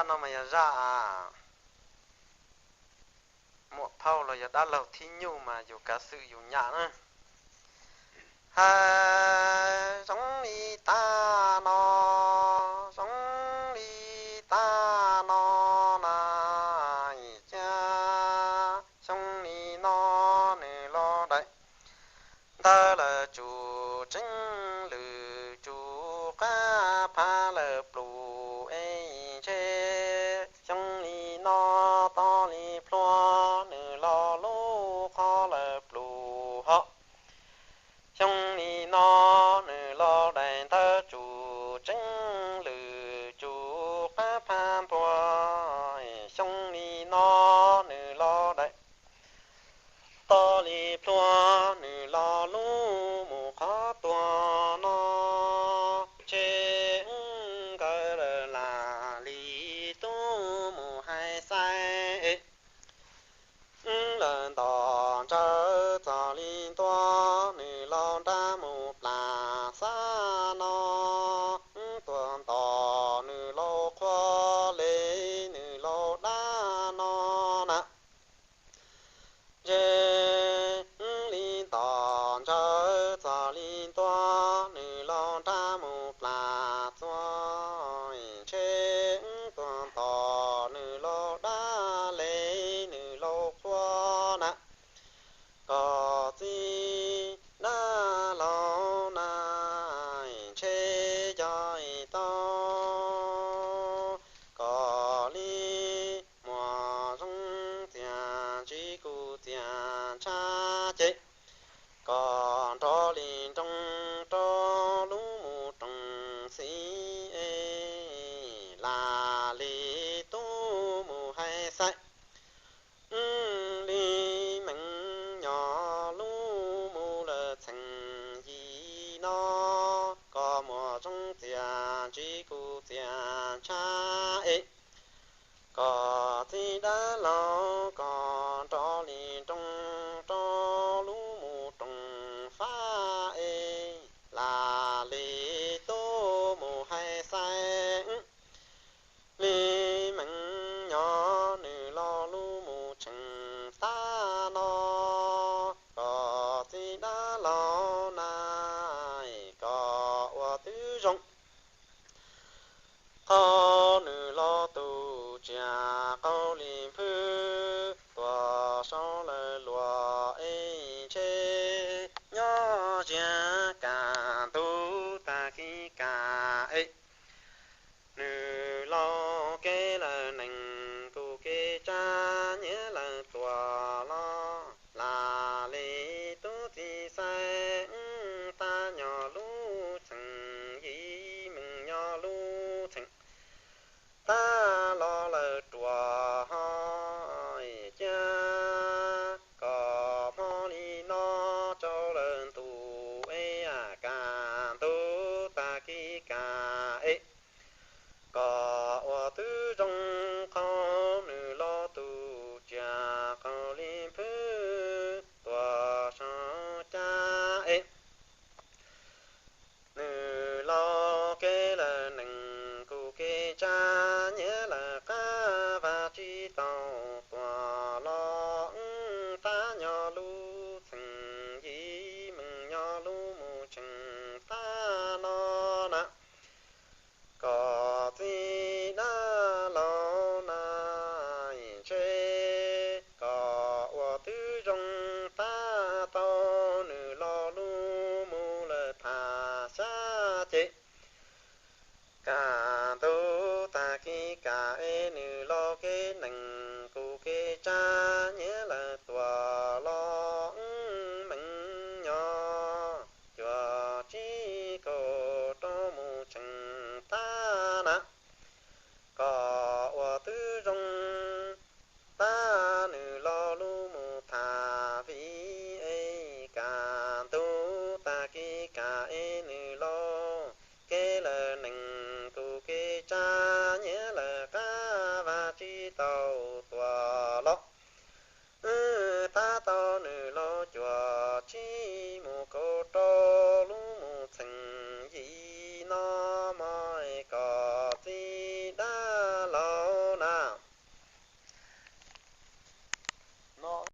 No mas yog zaj muam phauj los yog dab laug thib nyuj mas yus kav xwm yus nyam na. Hais zoo li tag no, zoo li tag no na, cas xyoo li no nws los daim ntawv lawm tsum tseeb lwm tsum qab phab lawm plum es ntshe xyoo li no toj li plhuav nws los lub qhov lawm plum hos. Xyoo li no nws los daim ntawv tsum tseeb lwm tsum qab phab npua, xyoo li no nws los daim toj li plhuav nws los lub mus qhov tuag no, ntshe nkawd lawm lam li tub mus hais xaim. Lawm ntom ntsawv txog li ntua, nws los nrab mus plam xab no, tuag ntom nws laus qhua le, nws laus dab no na. Ntshe li ntom ntsawv txog li ntua, nws laus nrab mus plam txua, ntshe tuag ntom nws laus dab le, nws laus qhua na. Kom txiv dab laug na, ntshe yog tau kom li muam zoo txias ntsig kuv txias ntsha ces kom nrov li nroo rau lub mus roos xim es lam li tub mus hais xaim. Li meej nyob lub mus lawm txheem yim no, kom muam zoo txias ntsig kuv txias ntsha es kom txiv dab laug kom nrov li nroo rau lub mus roos fab es lam li tub mus hais xaim. Li meej nyob nws laus lub mus tseem tab no, kom txiv dab laug na, kom ua twb zoo.